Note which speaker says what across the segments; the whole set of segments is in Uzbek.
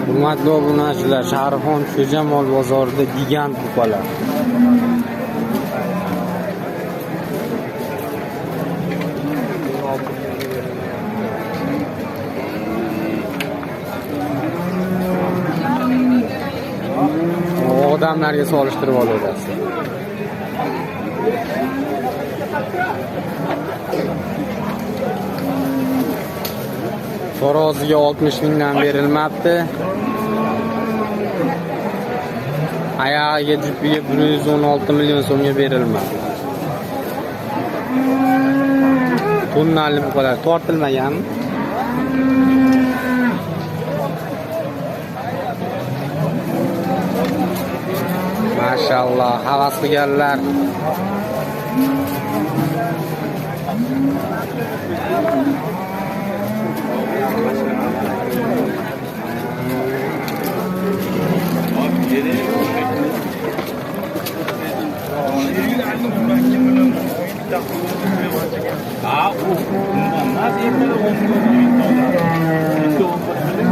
Speaker 1: Hurmatli obunachilar, Shahrixon Cho'ja mol bozorida gigant buqalar. Odamlarga solishtirib olaverasiz. Taroziga 60 mingdan berilmabdi. Ayog'iga jupiga 116 million so'mga berilmadi. Tonnali buqalar tortilmaganmi? Maşallah, havas qilganlar.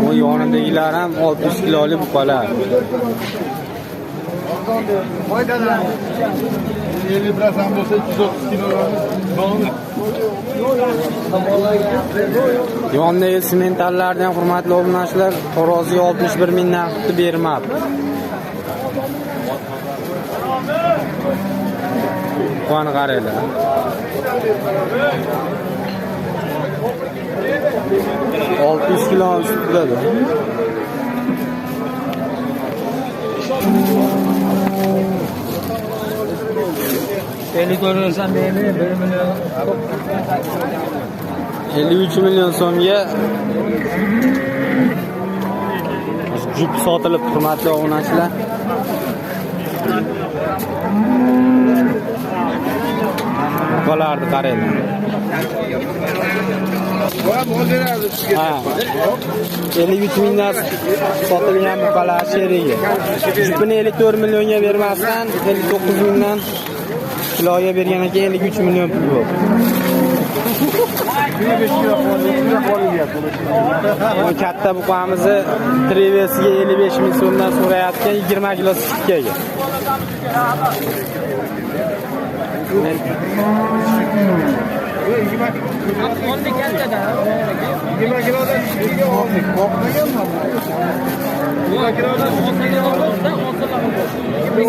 Speaker 1: Bu yonidagilar ham 60 kiloli buqalar.
Speaker 2: 50% bo'lsa 230 kilogram.
Speaker 1: Yonidagi sementallardan ham hurmatli obunachilar taroziga 61 mingdan qilib bermabdi. Buqani qaranglar. 600 kilo ustida.
Speaker 3: 54 milyon.
Speaker 1: 53 million so'mga jup sotilib, hurmatli obunachilar. Buqalarni qaranglar. Ha. 53 mingdan sotilgan buqalar sherigi. Jupini 54 millionga bermasdan 59 mingdan kiloga bergan ekan, 53 million pul bo'ldi. Bu katta buqamizni trevesiga 55 ming so'mdan so'rayotgan, 20 kilo sutkaga.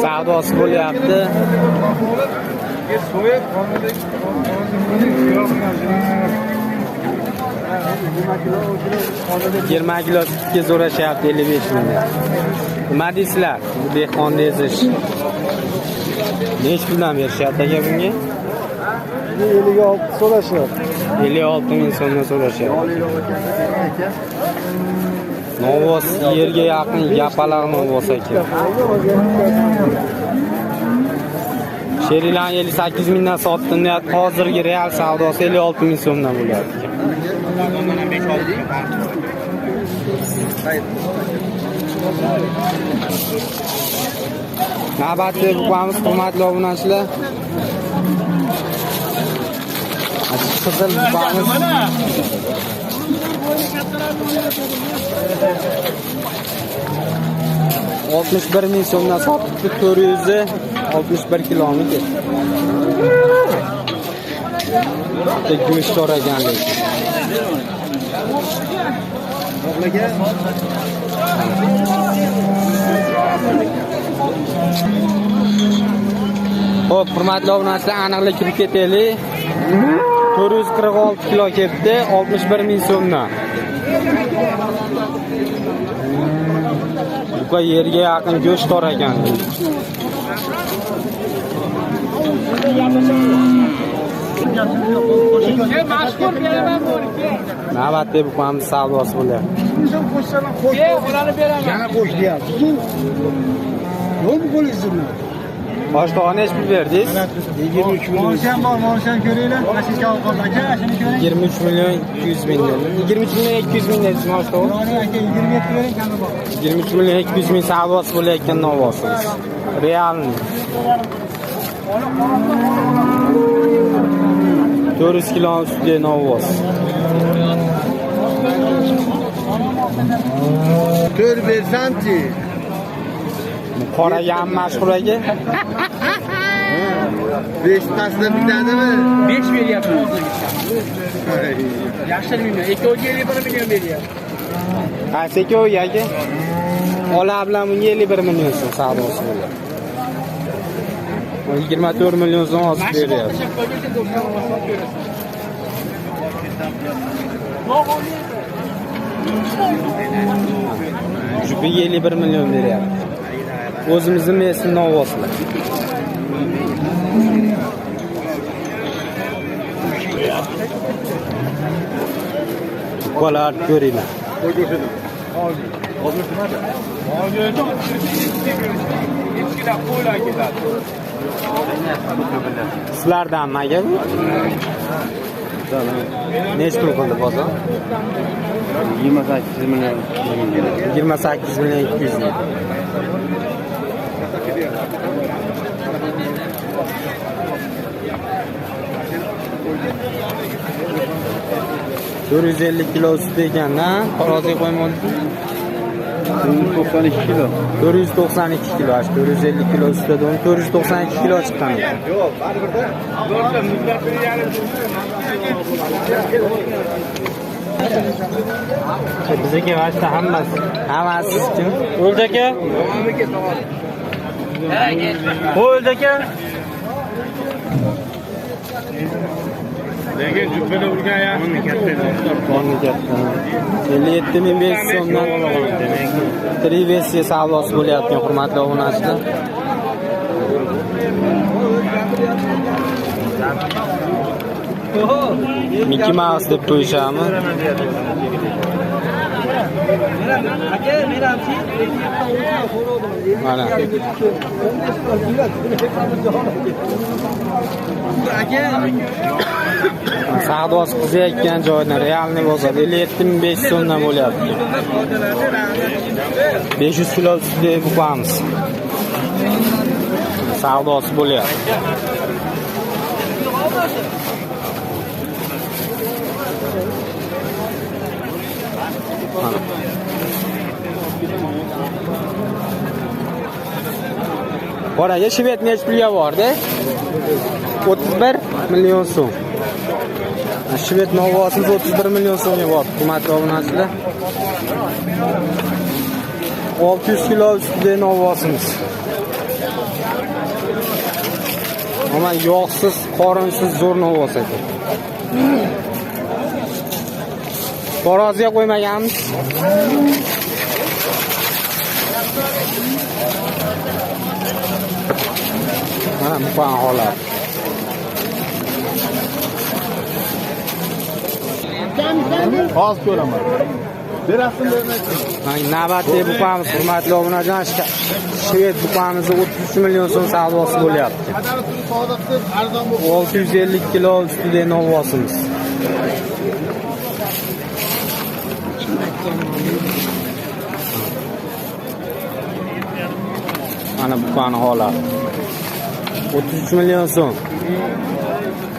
Speaker 1: Savdosi bo'lyapti. 20 kilo sutga so'rashyapti 55 mingdan. Nima deysizlar? Bu dehqonni ezish. Necha puldan berishyapti aka bunga?
Speaker 2: 56 so'rashyapti.
Speaker 1: 56 ming so'mdan so'rashyapti. Novvos yerga yaqin yapaloq novvos ekan. Sheriklarni 58 mingdan sotdim deyapti. Hozirgi real savdosi 56 ming so'mdan bo'lyapti. Navbatdagi buqamiz, hurmatli obunachilar. Qizil buqamiz. 61 ming so'mdan sotibdi, 461 kilometr. Bitta go'sht so'ragan lekin. Xo'p, hurmatli obunachilar, aniqlik kirib ketaylik. 446 kilo ketdi, 61 ming so'mdan. Buqa yerga yaqin go'sht tor ekan. Navbatda buqamiz savdosi bo'lyapti.
Speaker 2: Yana qo'sh deyapsiz-ku. Yo'qmi qo'lingizda?
Speaker 1: Boshlig'i necha pul berdingiz?
Speaker 2: 23 million. Molisham bor, molisham ko'ringlar. Mana shu ikkovi qoldi aka, shuni ko'ring.
Speaker 1: 23 million 200 ming. 23 million 200 ming dedingiz boshlig'i?
Speaker 2: Aka 27 bering, kami bor.
Speaker 1: 23 million 200 ming savdosi bo'layotgan novvosimiz. Realni. 400 kilo ustida novvos.
Speaker 2: 4 bersamchi.
Speaker 1: Qora ham mashhur aka.
Speaker 2: 5 tasida bitadimi?
Speaker 3: 5 beryapti hozirgi. Yaxshilmayman. Ikkoviga 51 million beryapti.
Speaker 1: Qaysi ikkoviga aka? Ola bilan bunga 51 million so'm savdosi bo'ladi. 24 million so'm hozir beryapti. Jupiga 51 million beryapti. O'zimizni mesni novvoslar. Buqalar ko'ringlar. Sizlardanmi aka bu? Necha pul qildi bozor?
Speaker 4: 28 million.
Speaker 1: 28 million 200 ming. ...450 kilo sut ekan-da, taroziga qo'ymoqchi.
Speaker 4: 492 kilo.
Speaker 1: 492 kilo, 450 kilo sutda 492 kilo chiqqan ekan.
Speaker 2: Yo'q, baribir-da.
Speaker 1: Bizniki vashta hammasi. Hammasi kim? O'ldi aka. O'ldi aka.
Speaker 5: Lekin jupini urgan yaxshi katta.
Speaker 1: Qonni katta. 57500 so'mdan Trivesi savdosi bo'layotgan hurmatli obunachilar. Mickey Mouse deb qo'yishami? Mana. Savdosi qizayotgan joydan realniy bozor 57500 so'mdan bo'lyapti. 500 kilo sutli buqamiz. Savdosi bo'lyapti. Boraga shved necha pulga bordi? 31 million so'm. Shved novvosimiz 31 million so'mga bordi, hurmatli obunachilar. 600 kilo ustida novvosimiz. Ammo yog'siz, qorinsiz zo'r novvos ekan. Taroziga qo'ymaganmiz. Mana bu holat.
Speaker 2: Hozir ko'raman. Berasizmi, bermaysizmi?
Speaker 1: Navbatdagi buqamiz, hurmatli obunachilar, shved buqamizni 33 million so'm savdosi bo'lyapti. 650 kilo ustida novvosimiz. Mana buqani holati. 33 million so'm.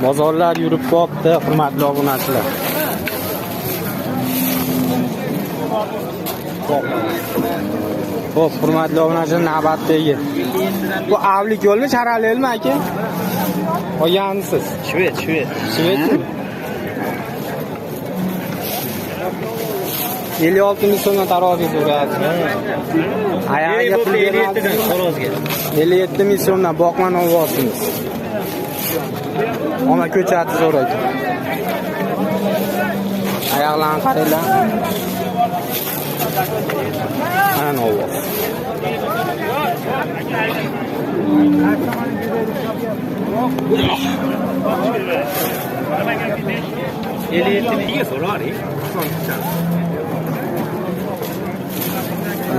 Speaker 1: Bozorlar yurib qopti, hurmatli obunachilar. Xo'p, hurmatli obunachilar, navbatdagi. Bu avlik yo'lmi, charali yo'lmi aka? Olganmisiz?
Speaker 4: Shved, shved.
Speaker 1: Shvedmi? 56 ming so'mdan taroziga so'rayapti. Ayog'iga pul bermayapti. 57 ming so'mdan boqma novvosimiz. Oma ko'chati zo'r ekan. Oyoqlarini qaranglar. Mana novvos.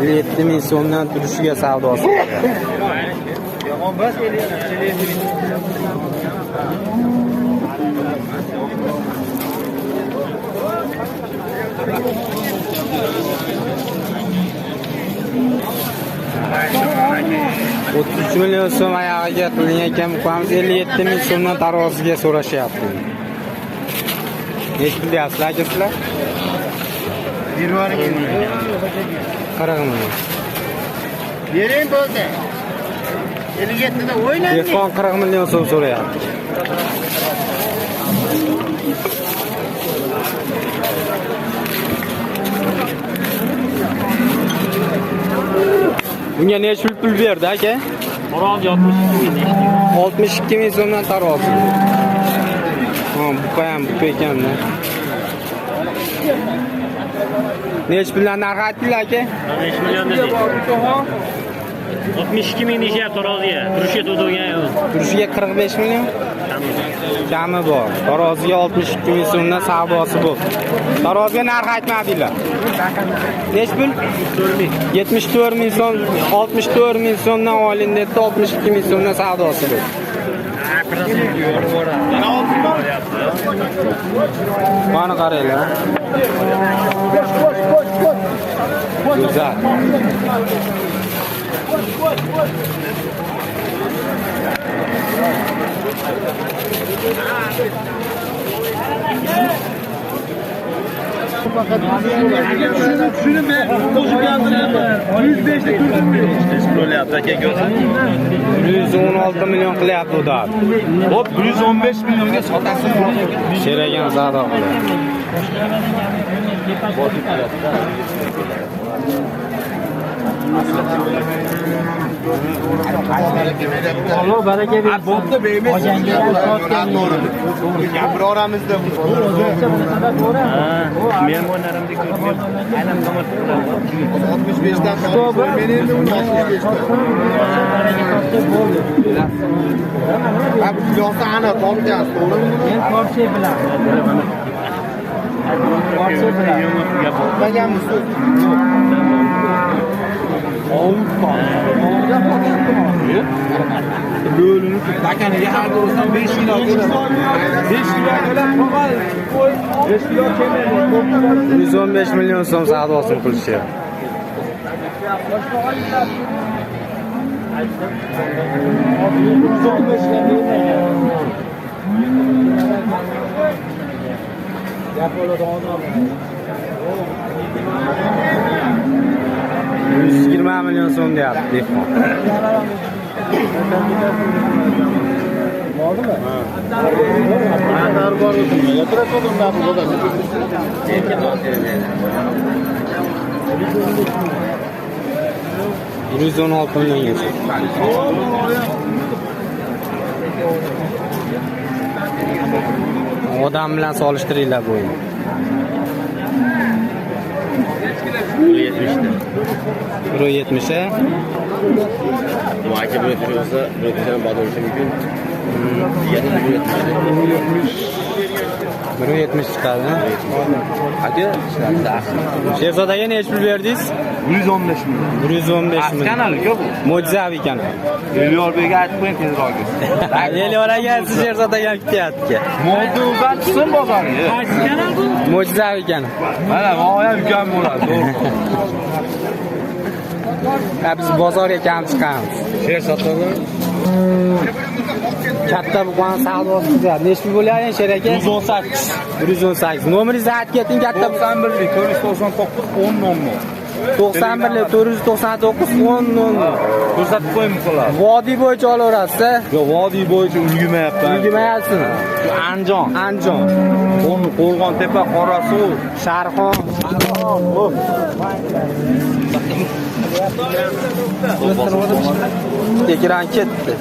Speaker 1: Yetti ming so'mdan turishiga savdosi. O'ttiz uch million so'm oyog'iga qilingan buqamiz 57 ming so'mdan taroziga so'rashyapti. Necha pul deyapsizlar aka sizlar? 40 million.
Speaker 3: Bering bo'ldi. 57 da o'ynaydi.
Speaker 1: Dehqon 40 million so'm so'rayapti. Bunga necha pul berdi aka?
Speaker 5: Tarozi 62 ming.
Speaker 1: 62 ming so'mdan tarozi. Ha, bu ham bu ekanda. Necha puldan narx aytdinglar aka?
Speaker 5: 5 million dedik. 62 ming deyishyapti taroziga. Turishga to'lgan yo'q.
Speaker 1: Turishiga 45 million kami bor. Taroziga 62 ming so'mdan savdosi bo'pti. Taroziga narx aytmadinglar. Necha pul? 74 ming so'm, 64 ming so'mdan olin debdi, 62 ming so'mdan savdosi bo'pti. Mana qaranglar. Go'zal.
Speaker 2: Shuni men qo'shib gapiraman. 105 ta turdim.
Speaker 1: 116 million qilyapti u da.
Speaker 2: Hop, 115 millionga sotasiz.
Speaker 1: Sheragan savdo qilyapti.
Speaker 2: Alloh baraka bersin. Bo'pti, bermaysiz. Gapira oramizda.
Speaker 5: Men o'ynarimda ko'rdim. Aynan
Speaker 2: 65 dan men endi 65 dan. Ha, bu yo'qsa ana topgansiz, to'g'rimi?
Speaker 3: Men torchi bilan. Torchi bilan.
Speaker 2: Topmaganmiz. Lo'lini bakaniga har do'stdan 5 kilo keladi. 5 kilo keladi, 5 kilo keladi.
Speaker 1: 115 million so'm savdosini qilishyapti.
Speaker 2: Gap bo'ladi odam.
Speaker 1: 120 million so'm deyapti dehqon.
Speaker 2: Bo'ldimi? Ha. Bor o'tirma. Yotirasiz bu bo'ladi.
Speaker 1: 116 millionga. Odam bilan solishtiringlar bu o'yinni.
Speaker 5: 170 ta.
Speaker 1: 170 a?
Speaker 5: Bu aka 170 bo'lsa, 170 ham bo'lishi mumkin.
Speaker 1: 170 chiqadi.
Speaker 5: Aka,
Speaker 1: Sherzod aka necha pul berdingiz?
Speaker 2: 115 million.
Speaker 1: 115 million.
Speaker 2: Kanal yo'q bu.
Speaker 1: Mo'jizaviy kanal.
Speaker 2: Elyorbekka aytib qo'ying tezroq kelsin.
Speaker 1: Elyor aka siz Sherzod aka kutyapti.
Speaker 2: Mo'jizadan chiqsin bozorga.
Speaker 3: Qaysi kanal bu?
Speaker 1: Mo'jizaviy kanal.
Speaker 2: Mana voya ukam bo'ladi, to'g'ri.
Speaker 1: Ha, biz bozorga kam chiqamiz.
Speaker 5: Sherzod aka.
Speaker 1: Katta buqani savdosi qilyapti. Necha pul bo'lyapti Sher aka?
Speaker 2: 118.
Speaker 1: 118. Nomeringizni aytib keting katta.
Speaker 2: 91 499 10 00.
Speaker 1: 91 499 10 00.
Speaker 2: Ko'rsatib qo'ying qiladi.
Speaker 1: Vodiy bo'yicha olaverasiz-a?
Speaker 2: Yo'q, vodiy bo'yicha ulgurmayapman.
Speaker 1: Ulgurmayapsizmi?
Speaker 2: Andijon.
Speaker 1: Andijon.
Speaker 2: Qo'rg'ontepa, Qorasuv,
Speaker 1: Sharxon. Ekran ketdi.